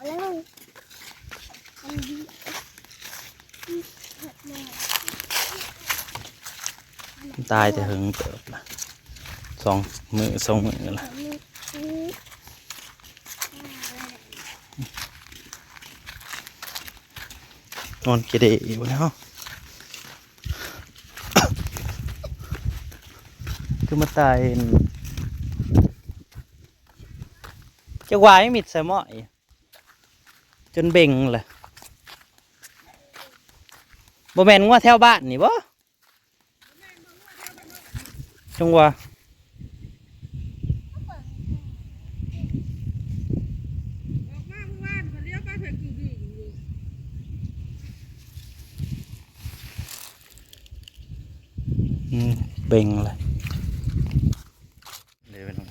ຕາຍແຕ່ເຫິງເຕີບລະ ສອງມື້ ສອງມື້ລະ ນອນກະເດຢູ່ແລ້ວ ຄືມາຕາຍ ຈັກວ່າຍັງມິດໃສ່ໝໍ້ອີກ ຈົນເບັ່ງລະ ບໍ່ແມ່ນງົວແຖວບ້ານນີ້ບໍ? ຈັ່ງວ່າ ອືມ ເບັ່ງລະ ເດ້ພີ່ນ້ອງ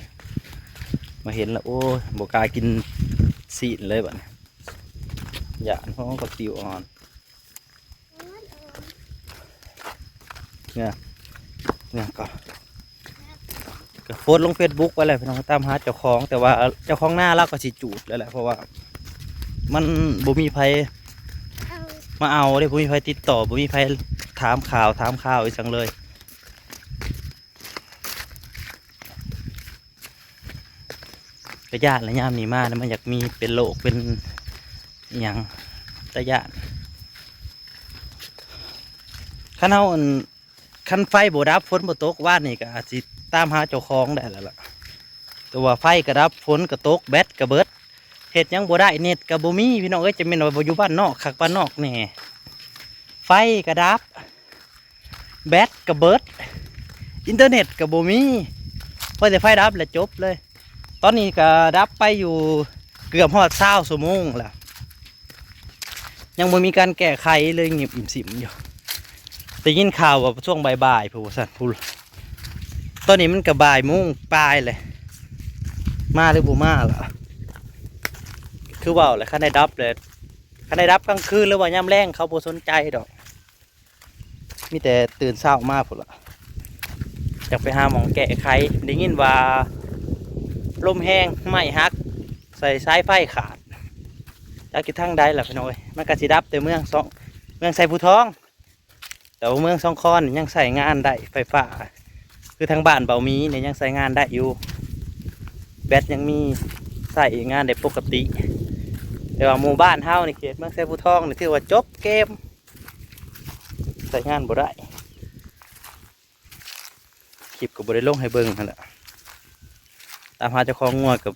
ມາເຫັນລະ ໂອ້ຍ ບໍ່ກ້າກິນຊີ້ນເລີຍບັດນີ້ ຢ້ານ ໂອ້ ບັກຕິວອ່ອນ ເງືອກ ເງືອກກໍ ກໍໂພສລົງເຟສບຸກໄວ້ແຫຼະພີ່ນ້ອງ ຕາມຫາເຈົ້າຂອງ ແຕ່ວ່າເຈົ້າຂອງນາລາວກໍຊິຈູດແລ້ວແຫຼະ ເພາະວ່າມັນບໍ່ມີໃຜມາເອົາເດ້ ບໍ່ມີໃຜຕິດຕໍ່ ບໍ່ມີໃຜຖາມຂ່າວ ຖາມຂ່າວອີ່ຫຍັງເລີຍ. ກະຢ້ານລະ ຍາມນີ້ມານະ ມັນຢາກມີເປັນໂລກເປັນອີ່ຫຍັງ ຕາຢ້ານ ຄັນເຮົາ ອັນ ຄັນໄຟບໍ່ດັບ ຝົນບໍ່ຕົກ ວານນີ້ກະອາດຊິຕາມຫາເຈົ້າຂອງໄດ້ແລ້ວລະ ແຕ່ວ່າໄຟກະດັບ ຝົນກະຕົກ ແບັດກະເບິດ ເຮັດຫຍັງບໍ່ໄດ້ ເນັດກະບໍ່ມີ ພີ່ນ້ອງເອີຍ ຈະແມ່ນວ່າຢູ່ບ້ານນອກຄັກບ້ານນອກແນ່ ໄຟກະດັບ ແບັດກະເບິດ ອິນເຕີເນັດກະບໍ່ມີ ພໍແຕ່ໄຟດັບລະຈົບເລີຍ ຕອນນີ້ກະດັບໄປຢູ່ເກືອບຮອດຊາວຊົ່ວໂມງລະ ຍັງບໍ່ມີການແກ້ໄຂເລີຍ ງຽບອີ່ມຊິມຢູ່ ໄດ້ຍິນຂ່າວວ່າຊ່ວງບ່າຍໆ ພຸ້ນວ່າຊັ້ນ ພຸ້ນ ຕອນນີ້ມັນກະບ່າຍໂມງປາຍແຫຼະ ມາຫຼືບໍ່ມາລະ ຄືເວົ້າແຫຼະ ຄັນໄດ້ດັບແຫຼະ ຄັນໄດ້ດັບກາງຄືນ ຫຼືວ່າຍາມແລງ ເຂົາບໍ່ສົນໃຈດອກ ມີແຕ່ຕື່ນເຊົ້າມາພຸ້ນລະ ຢາກໄປຫາໝ່ອງແກ້ໄຂ ໄດ້ຍິນວ່າລົມແຮງ ໄມ້ຫັກ ໃສ່ສາຍໄຟຂາດ ຈັກຢູ່ທາງໃດລະພີ່ນ້ອງເອີຍ ມັນກະຊິດັບແຕ່ເມືອງສອງ ເມືອງໄຊພູທອງ ແຕ່ວ່າເມືອງສອງຄອນຍັງໃຊ້ງານໄດ້ ໄຟຟ້າ ຄືທາງບ້ານເບົາໝີນີ້ຍັງໃຊ້ງານໄດ້ຢູ່ ແບັດຍັງມີໃຊ້ງານໄດ້ປົກກະຕິ ແຕ່ວ່າໝູ່ບ້ານເຮົານີ້ ເຂດເມືອງໄຊພູທອງນີ້ ຖືວ່າຈົບເກມ ໃຊ້ງານບໍ່ໄດ້ ຄລິບກໍບໍ່ໄດ້ລົງໃຫ້ເບິ່ງຫັ້ນແຫຼະ ຕາມຫາເຈົ້າຂອງງົວກໍ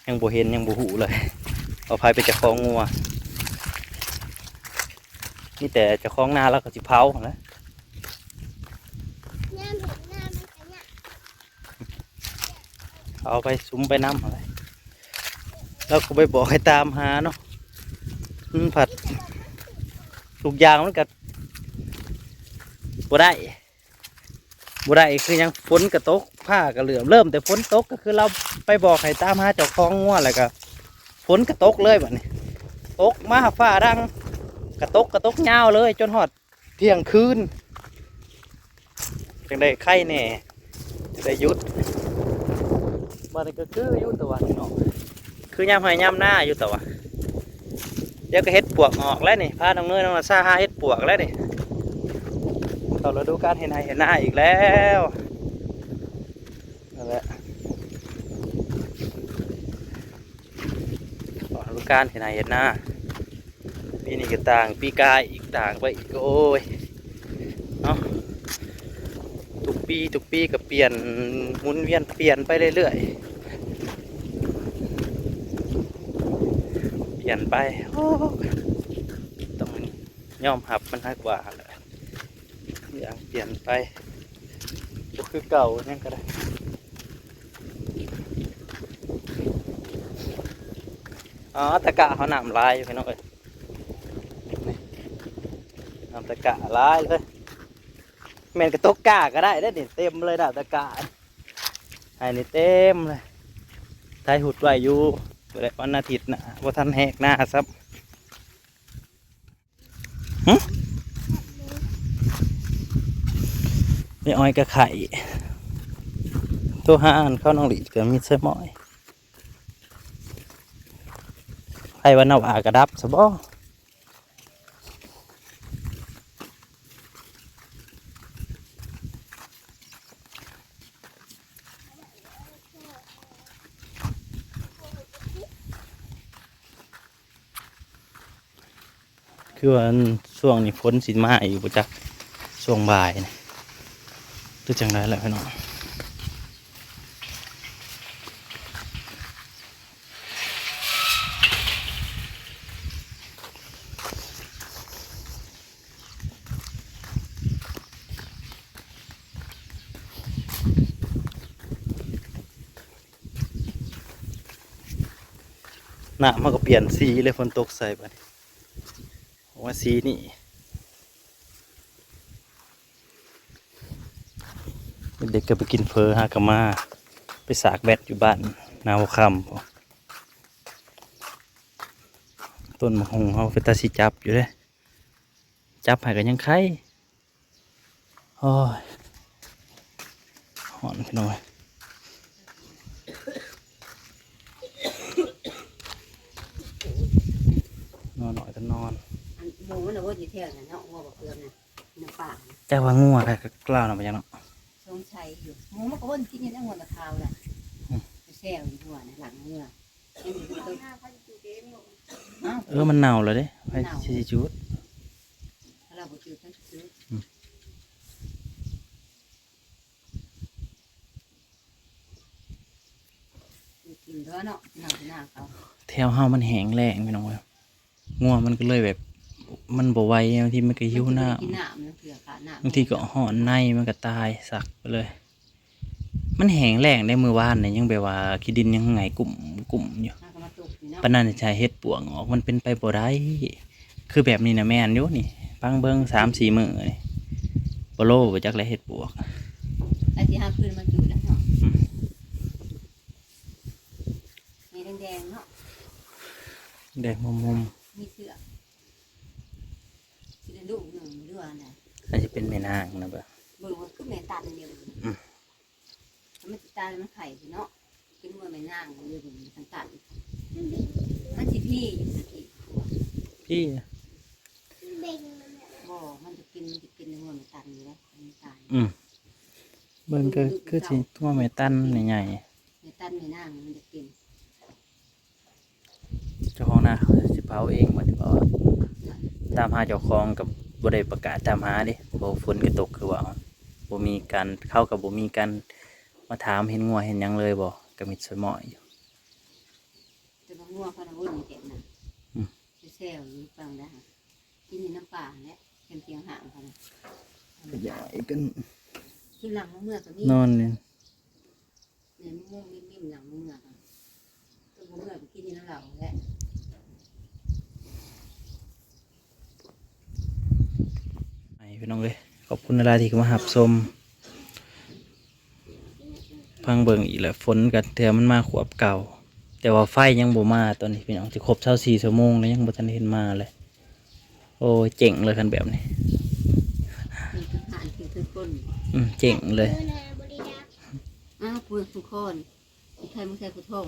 ຍັງບໍ່ເຫັນ ຍັງບໍ່ຮູ້ເລີຍ ວ່າໃຜເປັນເຈົ້າຂອງງົວ ມີແຕ່ເຈົ້າຂອງນາລາວກໍຊິເຜົາຫັ້ນແຫຼະ ຍາມເຫັນໜ້າມັນກໍຍາກ ເອົາໄປ ສຸມໄປນຳຫັ້ນແຫຼະ ລາວກໍໄປບອກໃຫ້ຕາມຫາເນາະ ມັນພັດທຸກຢ່າງມັນກໍບໍ່ໄດ້ ບໍ່ໄດ້ຄືຫຍັງ ຝົນກໍຕົກ ຟ້າກໍເຫຼື້ອມ ເລີ່ມແຕ່ຝົນຕົກ ກໍຄືລາວໄປບອກໃຫ້ຕາມຫາເຈົ້າຂອງງົວ ແລ້ວກໍຝົນກໍຕົກເລີຍບັດນີ້ ຕົກມາຟ້າດັງ ກະຕົກ ກະຕົກຍາວເລີຍ ຈົນຮອດ ທ່ຽງຄືນ ຈັ່ງໄດ້ໄຄແດ່ ໄດ້ຢຸດ ບາດນີ້ກໍຄືຢູ່ຕະວັນເນາະ ຄືຍາມໄຮ່ຍາມນາຢູ່ຕະວັນ ດຽວກໍເຫັດປວກອອກແລ້ວນີ້ ພານ້ອງເນີຍ ນ້ອງນາຊາຫາເຫັດປວກແລ້ວນີ້ ເຂົ້າລະດູການເຮັດໄຮ່ເຮັດນາອີກແລ້ວ ນັ້ນແຫຼະ ເຂົ້າລະດູການເຮັດໄຮ່ເຮັດນາ ປີນີ້ກໍຕ່າງ ປີກາຍອີກ ຕ່າງໄປອີກ ໂອ້ຍ ເນາະ ທຸກປີ ທຸກປີກໍປ່ຽນ ໝູນວຽນປ່ຽນໄປເລື້ອຍໆ ປ່ຽນໄປ ໂອ້ ຕ້ອງຍອມຮັບມັນຮັກວ່າຫັ້ນແຫຼະ ຢ່າງປ່ຽນໄປ ບໍ່ຄືເກົ່າຫຍັງກໍໄດ້ ອໍ ຕະກະເຮົານ້ຳຫຼາຍຢູ່ພີ່ນ້ອງເອີຍ ນີ້ ນ້ຳຕະກະຫຼາຍເລີຍ ແມ່ນກະຕົກກ້າກໍໄດ້ເດ້ນີ້ ເຕັມເລີຍນ້ຳຕະກະ ໄຮ່ນີ້ເຕັມເລີຍ ໄຖຫຸດໄວ້ຢູ່ ບໍ່ໄດ້ ວັນອາທິດໜ້າ ບໍ່ທັນແຮກນາຊ້ຳ. ຫື? ແມ່ອ້ອຍກໍໄຂ້ ໂທຫາອັນເຂົານ້ອງຫຼີດກໍມີສະໝອຍ ອ້າຍວ່ານາວາກະດັບຊະບໍ? ຄືວ່າຊ່ວງນີ້ຝົນຊິມາອີກບໍ່ຈັກ ຊ່ວງບ່າຍນີ້ ຫຼືຈັ່ງໃດລະພີ່ນ້ອງ. ນ້ຳມັນກໍປ່ຽນສີເລີຍ ຝົນຕົກໃສ່ບາດນີ້ ອອກມາສີນີ້. ເດັກກໍໄປກິນເຝີ ຫາກໍມາ ໄປສາກແບັດຢູ່ບ້ານນາຫົວຄຳພຸ້ນ. ຕົ້ນໝາກຫຸ່ງເຮົາເປັນຕາຊິຈັບຢູ່ເດ້ ຈັບໃຫ້ກໍຍັງໄຄ. ໂອ້ຍ ຮ້ອນພີ່ນ້ອງເອີຍ. ງົວນ້ອຍກໍນອນ ອັນໝູມັນນະວົນຢູ່ແຖວນັ້ນເນາະ ງົວບັກເຂືອນນະ ໃນປ່າ ຈັກວ່າງົວໃຜກໍກະລາວນຳໄປຈັ່ງເນາະ ສົງໄສຢູ່. ໝູມັນກໍວົນກິນຢູ່ໃນງົວນະຂາວນະ ອືມ ແຊວຢູ່ຫົວນະ ຫຼັງເມືອ ເອີ ມັນເນົ່າແລ້ວເດ້ ໃຜຊິຈູດ ເຮົາບໍ່ຈູດ ໃຜຊິຈູດ ອືມ. ກິນເດີເນາະ ເນົ່າໜ້າເຂົາ ແຖວເຮົາມັນແຫ້ງແລ້ງພີ່ນ້ອງເອີຍ ງົວມັນກໍເລີຍແບບ ມັນບໍ່ໄຫວ ບາງທີມັນກໍຫິວນ້ຳ ມັນຊິບໍ່ໄດ້ກິນນ້ຳ ບາງເທື່ອຂາດນ້ຳ ບາງທີກໍຮ້ອນໃນ ມັນກໍຕາຍສັກໄປເລີຍ. ມັນແຫ້ງແລ້ງເດ້ ມື້ວານນີ້ຍັງແບບວ່າຂີ້ດິນຍັງໄຫງກຸ້ມໆຢູ່ ເຮົາກໍມາຕົກນີ້ເນາະ ປານນັ້ນຊິໃຫ້ເຫັດປວກອອກ ມັນເປັນໄປບໍ່ໄດ້. ຄືແບບນີ້ນະແມ່ນຢູ່ນີ້ ຟັງເບິ່ງສາມສີ່ມື້ນີ້ ບໍ່ໂລບໍ່ຈັກແຫຼະເຫັດປວກ ອາດຊິຫາຄືນມາຈູດແລ້ວເນາະ ອືມ ມີແດງໆເນາະ ແດງມຸມໆ ມີເຊືອກ ຊິໄດ້ລູກໜຶ່ງຫຼືວ່າອັນໃດ ອາດຊິເປັນແມ່ນາງນະ ເບິ່ງ ເບິ່ງວ່າຄືແມ່ຕັນນີ້ ອືມ. ມັນຊິຕາຍ ມັນໄຂ່ຊິເນາະ ເປັນງົວແມ່ນາງຢູ່ນີ້ ຄັນຕັນ ມັນຊິພີຢູ່ ມັນຊິພີ ພີ ບໍ່ ມັນຈະເປັນ ມັນຈະເປັນງົວແມ່ຕັນນີ້ແຫຼະ ມັນຕາຍ ອືມ ເບິ່ງກໍຄືຊິງົວແມ່ຕັນໃຫຍ່ໆ ແມ່ຕັນແມ່ນາງມັນຈະເປັນ. ເຈົ້າຂອງນາເຂົາຊິເຜົາເອງ ບໍ່ໄດ້ເຜົາ ຕາມຫາເຈົ້າຂອງກໍບໍ່ໄດ້ປະກາດຕາມຫາເດ້ ເພາະຝົນກໍຕົກຄືວ່າ ບໍ່ມີການ ເຂົາກໍບໍ່ມີການມາຖາມເຫັນງົວເຫັນຫຍັງເລີຍບໍ່ ກໍມິດສະໝ້ອຍຢູ່ ແຕ່ວ່າງົວເຂົານະວົນຢູ່ແຖວນັ້ນ ອືມ ແຊວຢູ່ຝັ່ງໃດຫະ ກິນຢູ່ນຳປ່າຫັ້ນແຫຼະ ແຄມທຽງຫ້າງເຂົານະ ໄປຢາຍກັນ ກິນຫຼັງເມືອກໍມີ ນອນນີ້ ນີ້ ມີມຸມມີມິມຫຼັງເມືອ ເພິ່ນບໍ່ເມືອໄປກິນຢູ່ນຳລາວແຫຼະ ໃຫ້ພີ່ນ້ອງເອີຍ ຂອບຄຸນຫຼາຍໆທີ່ເຂົ້າມາຮັບຊົມ ຟັງເບິ່ງອີກແຫຼະ ຝົນກໍເທື່ອມັນມາຄວບເກົ່າ ແຕ່ວ່າໄຟຍັງບໍ່ມາຕອນນີ້ພີ່ນ້ອງ ຈະຄົບຊາວສີ່ຊົ່ວໂມງແລ້ວ ຍັງບໍ່ທັນເຫັນມາເລີຍ. ໂອ້ຍ ເຈັງເລີຍຄັນແບບນີ້ ເປັນທະຫານ ເປັນຄົນ ອືມ ເຈັງເລີຍ ອ້າວ ຜູ້ ຜູ້ຄອນ ໃຜບໍ່ໃສ່ຜູ້ທອງ